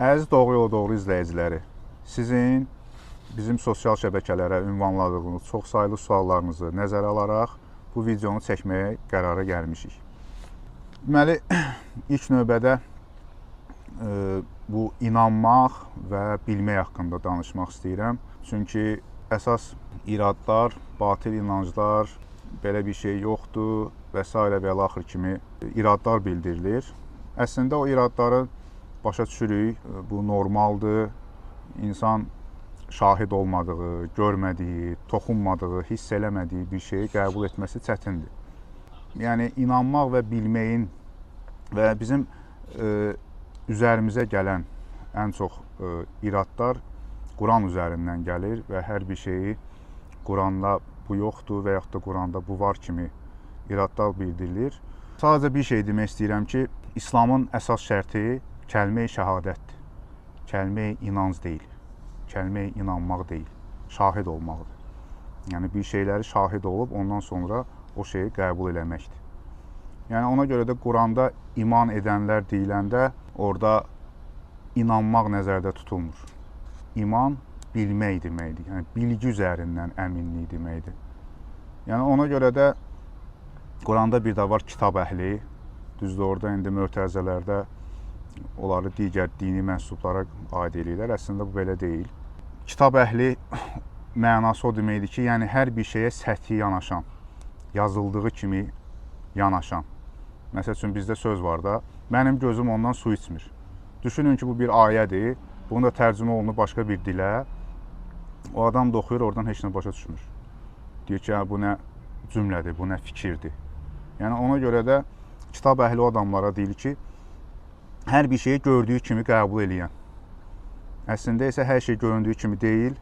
Əziz Doğru Yola Doğru izləyiciləri, sizin bizim sosial şəbəkələrə ünvanladığınız çoxsaylı suallarınızı nəzərə alaraq bu videonu çəkməyə qərara gəlmişik. Deməli, ilk növbədə bu inanmaq və bilmək haqqında danışmaq istəyirəm. Çünki əsas iradlar, batil inanclar, belə bir şey yoxdur və s. və ilaxır kimi iradlar bildirilir. Əslində o iradları başa düşürük, bu normaldır. İnsan şahid olmadığı, görmədiyi, toxunmadığı, hiss eləmədiyi bir şeyi qəbul etməsi çətindir. Yəni inanmaq və bilməyin və bizim üzərimizə gələn ən çox iradlar Quran üzərindən gəlir və hər bir şeyi Quranda bu yoxdur və yaxud da Quranda bu var kimi iradlar bildirilir. Sadəcə bir şey demək istəyirəm ki, İslamın əsas şərti kəlmə-i şəhadətdir. Kəlmə-i inanc deyil. Kəlmə-i inanmaq deyil, şahid olmaqdır. Yəni bir şeyləri şahid olub ondan sonra o şeyi qəbul eləməkdir. Yəni ona görə də Quranda iman edənlər deyiləndə orada inanmaq nəzərdə tutulmur. İman bilmək deməkdir. Yəni bilgi üzərindən əminlik deməkdir. Yəni ona görə də Quranda bir də var kitab əhli. Düzdür, orada indi mötərizələrdə onları digər dini mənsublara aid eləyirlər. Əslində bu belə deyil. Kitab əhli mənası o deməkdir ki, yəni hər bir şeyə səthi yanaşan, yazıldığı kimi yanaşan. Məsəl üçün bizdə söz var da, mənim gözüm ondan su içmir. Düşünün ki, bu bir ayədir. Bunu da tərcümə olunur başqa bir dilə. O adam da oxuyur, oradan heç nə başa düşmür. Deyir ki, bu nə cümlədir, bu nə fikirdir. Yəni ona görə də kitab əhli o adamlara deyilir ki, hər bir şeyi gördüyü kimi qəbul eləyən. Əslində isə hər şey göründüyü kimi deyil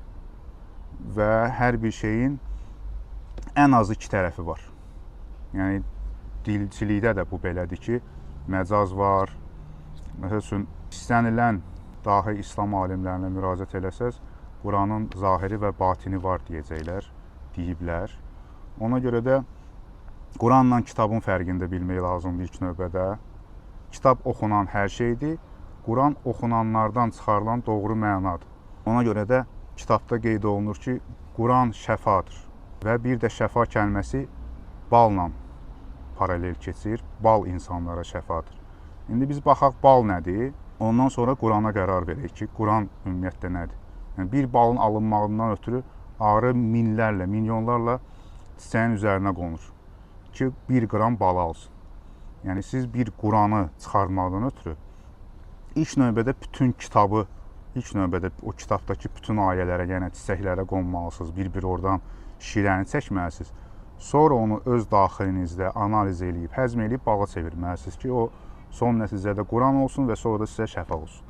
və hər bir şeyin ən azı iki tərəfi var. Yəni dilçilikdə də bu belədir ki, məcaz var. Məsəl üçün istənilən dahi İslam alimlərinə müraciət eləsəz, Quranın zahiri və batini var deyəcəklər, deyiblər. Ona görə də Quranla kitabın fərqini də bilmək lazımdır ilk növbədə. Kitab oxunan hər şeydir, Quran oxunanlardan çıxarılan doğru mənadır. Ona görə də kitabda qeyd olunur ki, Quran şəfadır və bir də şəfa kəlməsi balla paralel keçir. Bal insanlara şəfadır. İndi biz baxaq bal nədir? Ondan sonra Qurana qərar verək ki, Quran ümumiyyətlə nədir? Yəni bir balın alınmağından ötürü arı minlərlə, milyonlarla çiçəyin üzərinə qonur ki, 1 qram bal alsın. Yəni siz bir Quranı çıxarmaqdan ötürü ilk növbədə bütün kitabı, ilk növbədə o kitabdakı bütün ayələrə, yəni çiçəklərə qonmalısınız, bir-bir oradan şirəni çəkməlisiniz. Sonra onu öz daxilinizdə analiz eləyib, həzm eləyib bağa çevirməlisiniz ki, o son nəticədə Quran olsun və sonra da sizə şəfa olsun.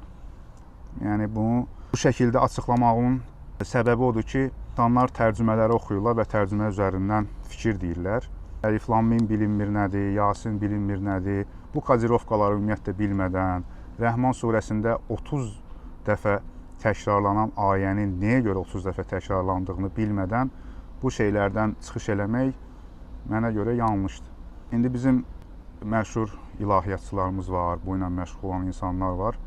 Yəni bunu bu şəkildə açıqlamağımın səbəbi odur ki, insanlar tərcümələri oxuyurlar və tərcümə üzərindən fikir deyirlər. Əlif lam mim bilinmir nədir, Yasin bilinmir nədir. Bu kodirovkaları ümumiyyətlə bilmədən, Rəhman surəsində 30 dəfə təkrarlanan ayənin nəyə görə 30 dəfə təkrarlandığını bilmədən bu şeylərdən çıxış eləmək mənə görə yanlışdır. İndi bizim məşhur ilahiyyatçılarımız var, bu ilə məşğul olan insanlar var.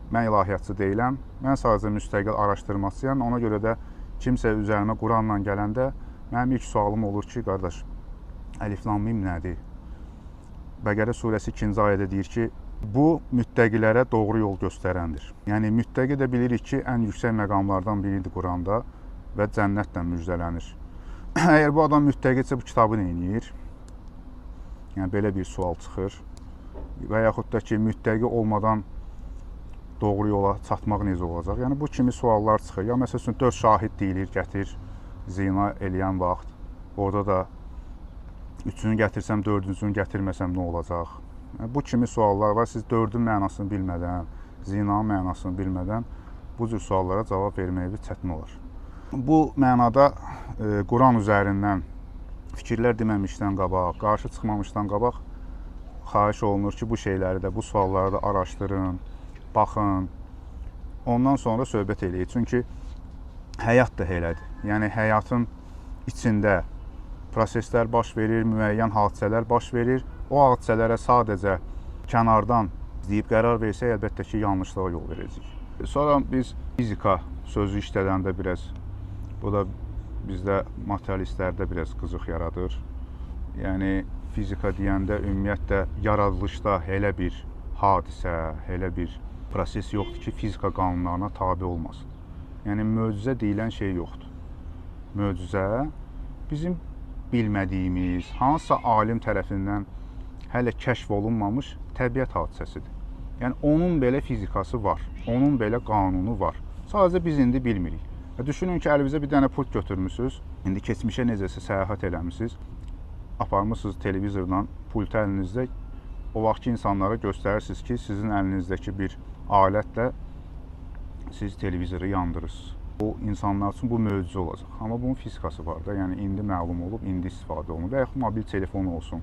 Mən ilahiyyatçı deyiləm, mən sadəcə müstəqil araşdırmaçıyam. Ona görə də kimsə üzərimə Quranla gələndə mənim ilk sualım olur ki, qardaş, Əlif lam mim nədir? Bəqərə surəsi 2-ci ayədə deyir ki, bu müttəqilərə doğru yol göstərəndir. Yəni müttəqi də bilirik ki, ən yüksək məqamlardan biridir Quranda və cənnətlə müjdələnir. Əgər bu adam müttəqidirsə, bu kitabı nə edir? Yəni belə bir sual çıxır. Və yaxud da ki, müttəqi olmadan doğru yola çatmaq necə olacaq? Yəni bu kimi suallar çıxır. Ya məsəl üçün 4 şahid deyilir, gətir zina eləyən vaxt. Orada da 3-ünü gətirsəm, 4-cünü gətirməsəm nə olacaq? Yəni, bu kimi suallar var. Siz 4-ün mənasını bilmədən, zinanın mənasını bilmədən bu cür suallara cavab verməyə çətin olar. Bu mənada Quran üzərindən fikirlər deməmişdən qabaq, qarşı çıxmamışdan qabaq xahiş olunur ki, bu şeyləri də, bu sualları da araşdırın, baxın. Ondan sonra söhbət eləyək. Çünki həyat da elədir. Yəni həyatın içində proseslər baş verir, müəyyən hadisələr baş verir. O hadisələrə sadəcə kənardan deyib qərar versək, əlbəttə ki, yanlışlığa yol verəcək. Sonra biz fizika sözü işlədəndə biraz, bu da bizdə materialistlərdə biraz qızıq yaradır. Yəni fizika deyəndə ümumiyyətlə yaradılışda elə bir hadisə, elə bir proses yoxdur ki, fizika qanunlarına tabe olmasın. Yəni möcüzə deyilən şey yoxdur. Möcüzə bizim bilmədiyimiz, hansısa alim tərəfindən hələ kəşf olunmamış təbiət hadisəsidir. Yəni onun belə fizikası var, onun belə qanunu var. Sadəcə biz indi bilmirik. Düşünün ki, əlinizə bir dənə pult götürmüsünüz, indi keçmişə necəsə səyahət eləmisiniz, aparmısınız televizordan pultu əlinizdə, o vaxtki insanlara göstərirsiniz ki, sizin əlinizdəki bir alətlə siz televizoru yandırırsınız. O insanlar üçün bu möcüzə olacaq. Amma bunun fizikası var da, yəni indi məlum olub, indi istifadə olunur və yaxud mobil telefon olsun.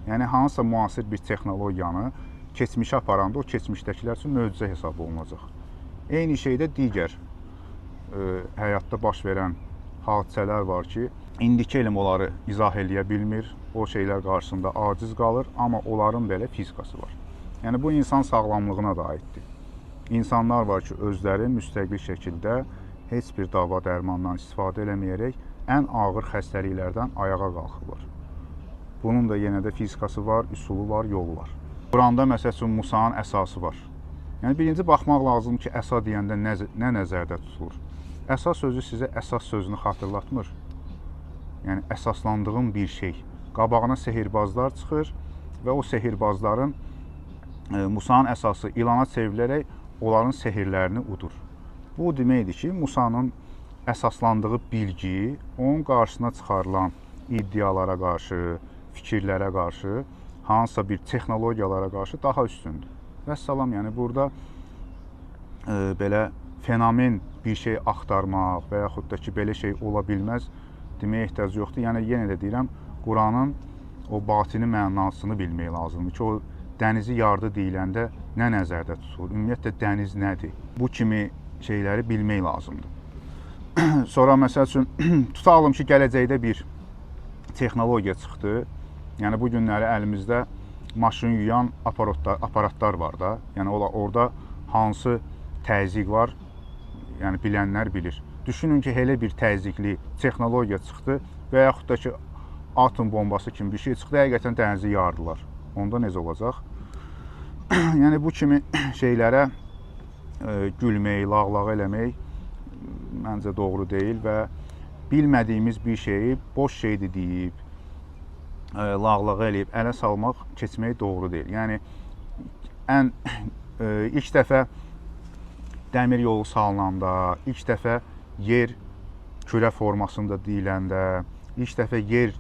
Yəni hansısa müasir bir texnologiyanı keçmişə aparanda o keçmişdəkilər üçün möcüzə hesab olunacaq. Eyni şeydə digər həyatda baş verən hadisələr var ki, indiki elm onları izah eləyə bilmir, o şeylər qarşısında aciz qalır, amma onların belə fizikası var. Yəni bu insan sağlamlığına da aiddir. İnsanlar var ki, özləri müstəqil şəkildə heç bir dava dərmandan istifadə eləməyərək ən ağır xəstəliklərdən ayağa qalxırlar. Bunun da yenə də fizikası var, üsulu var, yolu var. Quranda məsəl üçün Musanın əsası var. Yəni birinci baxmaq lazımdır ki, əsa deyəndə nə nəzərdə tutulur? Əsa sözü sizə əsas sözünü xatırlatmır. Yəni əsaslandığın bir şey. Qabağına sehirbazlar çıxır və o sehirbazların Musanın əsası ilana çevrilərək onların sehirlərini udur. Bu deməkdir ki, Musanın əsaslandığı bilgi onun qarşısına çıxarılan iddialara qarşı, fikirlərə qarşı, hansısa bir texnologiyalara qarşı daha üstündür. Vəssalam, yəni burada belə fenomen bir şey axtarmaq və yaxud da ki, belə şey ola bilməz deməyə ehtiyac yoxdur. Yəni yenə də deyirəm, Quranın o batini mənasını bilmək lazımdır ki, o dənizi yardı deyiləndə nə nəzərdə tutulur? Ümumiyyətlə dəniz nədir? Bu kimi şeyləri bilmək lazımdır. Sonra məsəl üçün tutalım ki, gələcəkdə bir texnologiya çıxdı. Yəni bu günləri əlimizdə maşın yuyan aparatlar var da. Yəni orada hansı təzyiq var, yəni bilənlər bilir. Düşünün ki, elə bir təzyiqli texnologiya çıxdı və yaxud da ki, atom bombası kimi bir şey çıxdı, həqiqətən dənizi yardılar. Onda necə olacaq? Yəni bu kimi şeylərə gülmək, lağlağı eləmək məncə doğru deyil və bilmədiyimiz bir şeyi boş şeydir deyib, lağlağı eləyib, ələ salmaq, keçmək doğru deyil. Yəni ən ilk dəfə dəmir yolu salınanda, ilk dəfə yer kürə formasında deyiləndə, ilk dəfə yer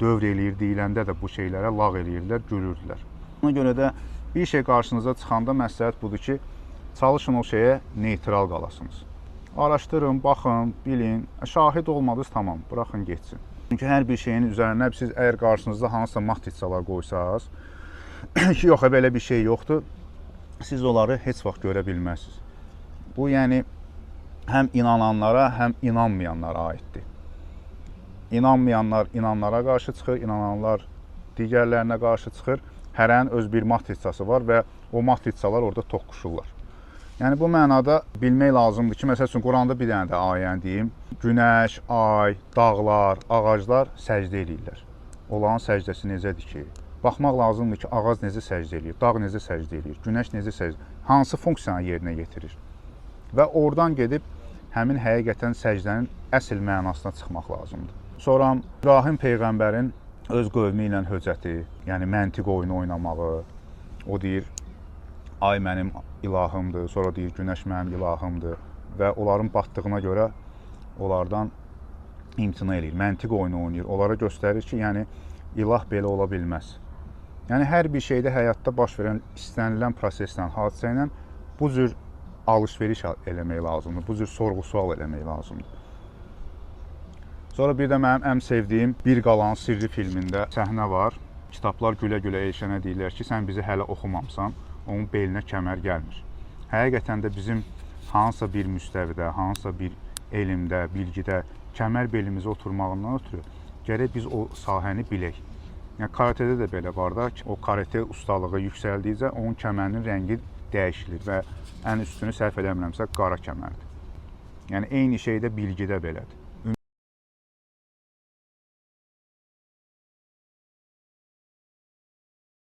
dövr eləyir deyiləndə də bu şeylərə lağ eləyirdilər, gülürdülər. Ona görə də bir şey qarşınıza çıxanda məsləhət budur ki, çalışın o şeyə neytral qalasınız. Araşdırın, baxın, bilin. Şahid olmadınız, tamam, bıraxın getsin. Çünki hər bir şeyin üzərinə siz əgər qarşınızda hansısa matritsalar qoysaz ki, yox, belə bir şey yoxdur, siz onları heç vaxt görə bilməzsiniz. Bu, yəni həm inananlara, həm inanmayanlara aiddir. İnanmayanlar inanlara qarşı çıxır, inananlar digərlərinə qarşı çıxır. Hərənin öz bir matritsası var və o matritsalar orada toqquşurlar. Yəni bu mənada bilmək lazımdır ki, məsəl üçün Quranda bir dənə də ayəni deyim. Günəş, ay, dağlar, ağaclar səcdə eləyirlər. Onların səcdəsi necədir ki? Baxmaq lazımdır ki, ağac necə səcdə eləyir, dağ necə səcdə eləyir, günəş necə səcdə, hansı funksiyanı yerinə yetirir. Və oradan gedib həmin həqiqətən səcdənin əsl mənasına çıxmaq lazımdır. Sonra İbrahim peyğəmbərin öz qövmi ilə höcəti, yəni məntiq oyunu oynamağı, o deyir, ay mənim ilahımdır, sonra deyir, günəş mənim ilahımdır və onların batdığına görə onlardan imtina eləyir, məntiq oyunu oynayır, onlara göstərir ki, yəni ilah belə ola bilməz. Yəni hər bir şeydə həyatda baş verən istənilən proseslə, hadisə ilə bu cür alış-veriş eləmək lazımdır, bu cür sorğu-sual eləmək lazımdır. Sonra bir də mənim ən sevdiyim Bir Qalanın Sirri filmində səhnə var. Kitablar gülə-gülə Elşənə deyirlər ki, sən bizi hələ oxumamısan, onun belinə kəmər gəlmir. Həqiqətən də bizim hansısa bir müstəvidə, hansısa bir elmdə, bilgidə kəmər belimizə oturmağından ötürü gərək biz o sahəni bilək. Yəni karatədə də belə var da, o karate ustalığı yüksəldikcə onun kəmərinin rəngi dəyişilir və ən üstünü səhv eləmirəmsə qara kəmərdir. Yəni eyni şey də bilgidə belədir.